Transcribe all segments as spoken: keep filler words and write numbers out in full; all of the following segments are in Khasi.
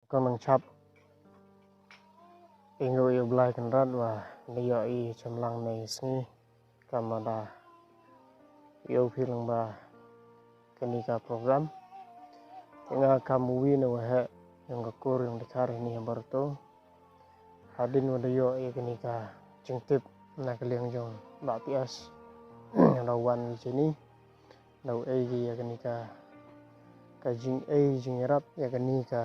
Kong nang chap. Ïa u ïa u Blai Kynrad wa da ïoh i chemlang nei sngi kam da ïoh phi lang ba kani ka program. Te nga kam uwi na wa heh yong ka kur yong dkhar ini ha Barato. Hadien wa da ïoh ïa kani ka jingtip na ka liang jong Bah P S. Da wan wi chini da u ei ki ïa kani ka ka jing ei jingïarap ïa kani ka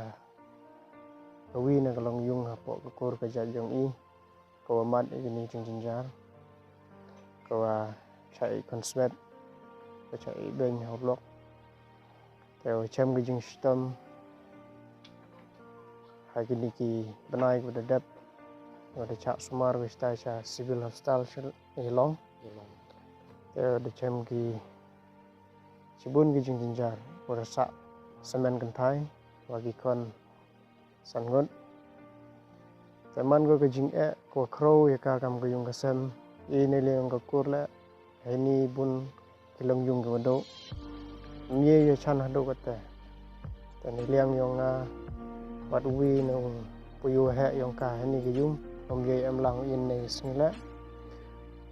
ka wi na ka long yung hapoh ka kur ka jait jong i. Ka wa mat ïa kani jingjynjar ka wa cha i konswet ka cha i beng ha u lok. Te wa chem ka jingshitom ha kini ki bnai ka wa da dep wa da cha sumar wa shtai cha civil hospital i long. Te wa da chem ki chibun ki jingjynjar wa da sah semen kynthai wa ki khon san ngut. Te man ko ka jingeh ko khro ïa ka kam ka yung ka sem i ne liang ka kur le heni bun ki long yung ki wa do. Mye ïa chan hadu ka te te ne liang yong nga wat wi ne ung pu yu heh yong ka heni ka yung. Om ye em lang in ne sngi le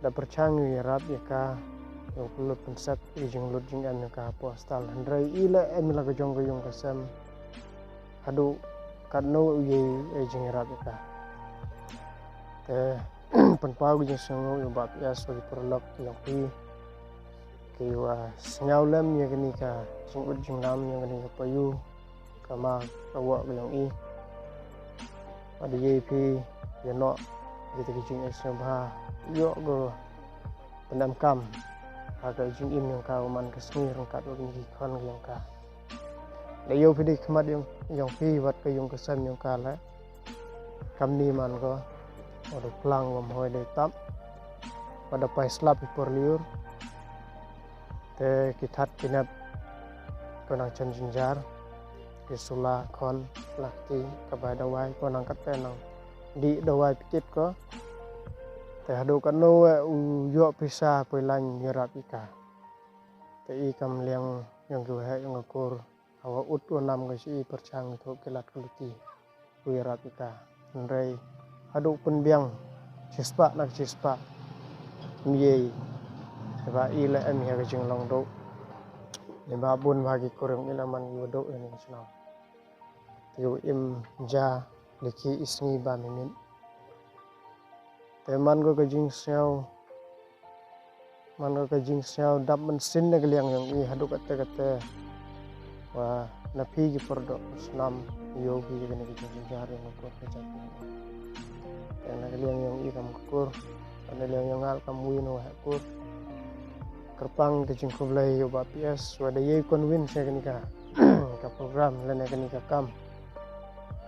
da pyrchang ïa rap ïa ka ïa u lut pynsep ïa jinglut jingem ïa ka postal hynrei i le em la ka jong ka yung ka sem. Hadu katno u ye ïa jingïarap ïa ka. Te pynpaw ka jingsngew ïa u Bah P S wa ki paralok ïa u pi ki wa sngew lem ïa kani ka jingud jingnam ïa kani ka payu ka ma ka wok ka yong i. Wa da ïa phi ïa noh ïa ki jingeh sngewbha ïoh ko pyndam kam ha ka jingim yong ka u man ka sngi ryngkat wa kini ki khon yong ka. Da ïoh phi dei khmat yong yong phi wat ka yung ka sem yong ka le. Kam ni man ko wa da plang wa mhoi dei tap wa da pai slap i por liur. Te ki that ki nep ko nang chem jinjar ki sula khon lakti ka bai dawai ko nang kat te nang di dawai pikit ko. Te hadu ka no u ïoh pisa poi lain ïarap i ka. Te i kam liang yong ki wa heh yong ka kur. Hawa ut u nam ka shi i pyrchang i thup ki lad ka luti. U ïarap i ka hynrei hadu pynbiang chispah na chispah. Mye ba i la em ïa ka jinglong do. Ni ba bun ba ki kur yong i la man ïa u do ïa ni ka shnong. Te u im ja liki i sngi ba minit. Te man ko ka jingsngew man ko ka jingsngew dap mynsiem na ka liang yong i hadu kate kate. Wa na phi ki pyrdo snam ïoh phi kane ka jingjynjar yong ka kur ka jait. Te na ka liang yong i kam ka kur na liang yong ngal kam wi na wa ha kur. Kyrpang ka jingkhublei ïa u Bah P S wa da ïa kon win sha kane ka ka program lane kane ka kam.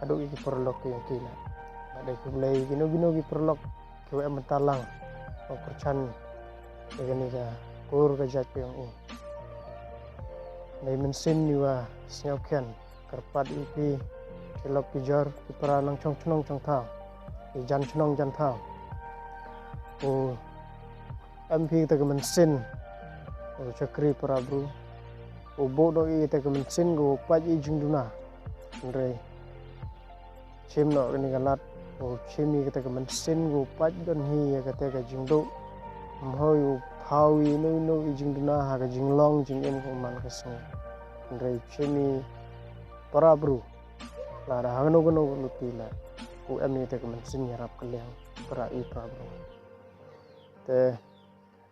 Hadu ïa ki paralok ki yong ki la. Wa da khublei kino kino ki paralok ki wa em mynta lang wa pyrchan ïa kane ka kur ka jait ka yong i. Dei mynsiem ni wa sngewkhen kyrpad ïa ki ki lok ki jor ki para nang chong chnong chong thaw ki jan chnong jan thaw. U em phi kata ka mynsiem u chakri para bru u buh noh ïa kata ka mynsiem ka u pait ïa jingduna. Hynrei chim noh kane ka lad u chim ïa kata ka mynsiem ka u pait don hi ïa kata ka jingduh. Mhoi u thaw ïa ino ino ïa jingduna ha ka jinglong jingim ka u man ka sngi. Hynrei chim ïa para bru lada ha kano kano ka luti la u em ïa kata ka mynsiem ïarap ka liang para i para bru. Te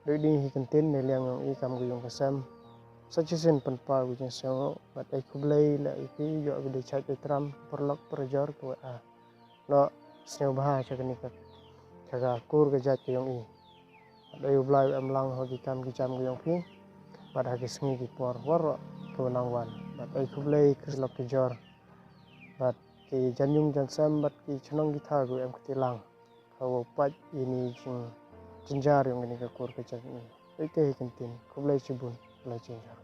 dei ding hi kyntien ne liang yong i kam ka yung ka sem. Sa chisien pynpaw ka jingsngew bad ai khublei la i ki ïoh ki dei chait dei tram paralok parajor ka wa a. No sngewbha cha kane ka cha ka kur ka jait ka yong i. Bad ai u Blai u em lang ha ki kam ki jam ka yong phi bad ha ki sngi ki por waroh ka wa nang wan bad ai khublei ki lok ki jor bad ki jan yung jan sem bad ki chnong ki thaw ka wa em kti lang. Ka wa pait ïa ni jing jinjar yong kane ka kur ka jait ni. Ite hi kyntien khublei chibun khublei chinjar.